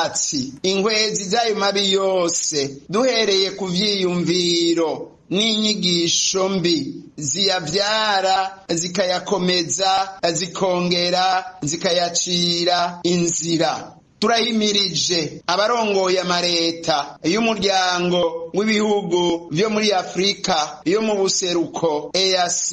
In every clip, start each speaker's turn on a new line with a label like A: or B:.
A: Ivyatsi inkwezi z'ayo mabi yose, duhereye ku vyiyumviro n'inyigisho mbi ziyavyara, zikayakomeza, zikongera zikayacira inzira. Turahimirije abarongoye amareta y'umuryango w'ibihugu vyo muri Afrika yo mu buseruko EAC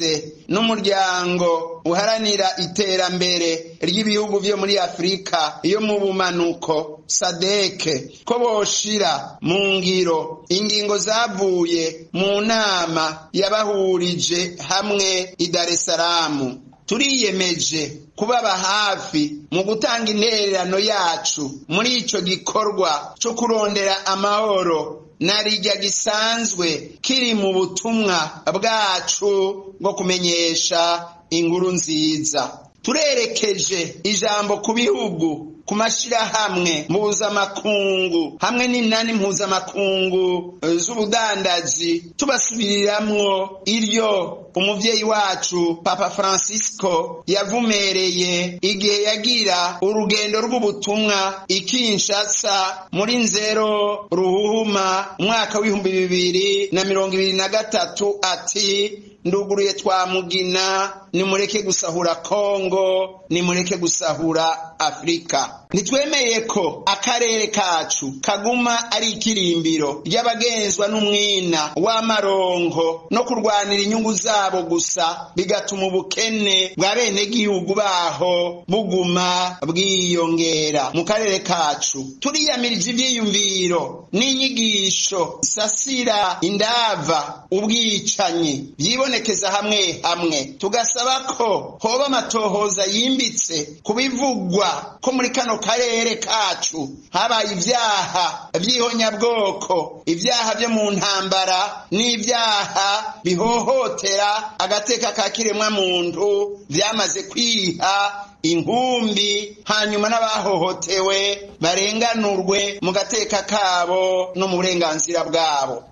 A: n'umuryango uharanira iterambere ry'ibihugu vyo muri Afrika yo mu bumanuko SADC ko boshira mu ngiro ingingo zavuye mu nama yabahurije hamwe i Dar es Salaam. Turiyemeje kubaba hafi mu gutanga intererano yacu muri ico gikorwa co kurondera amahoro narirya gisanzwe kiri mu butumwa bwacu bwo kumenyesha inkuru nziza. Turerekeje ijambo ku bihugu, ku mashirahamwe mpuzamakungu hamwe n'inani mpuzamakungu z'ubudandaji, tubasubiriramwo iryo umuvyeyi wacu Papa Francisco yavumereye igihe yagira urugendo rw'ubutumwa i Kinshasa muri Nzero Ruhuhuma umwaka w'2023, ati: "Nduguruye twamugina, nimureke gusahura Kongo, nimureke gusahura Afrika." Ntitwemeye ko akarere kacu kaguma ari ikirimbiro ry'abagenzwa n'umwina w'amaronko no kurwanira inyungu zabo gusa, bigatuma ubukene bwa benegihugu baho buguma bwiyongera mu karere kacu. Turiyamirije ivyiyumviro n'inyigisho sasira indava ubwicanyi vyibonekeza hamwe hamwe, tugasaba ko hoba amatohoza yimbitse ku bivugwa ko muri kano karere kacu habaye ivyaha vy'ihonyabwoko, ivyaha vyo mu ntambara n'ivyaha bihohotera agateka ka kiremwa muntu vyamaze kwiha inkumbi, hanyuma n'abahohotewe barenganurwe mu gateka kabo no mu burenganzira bwabo.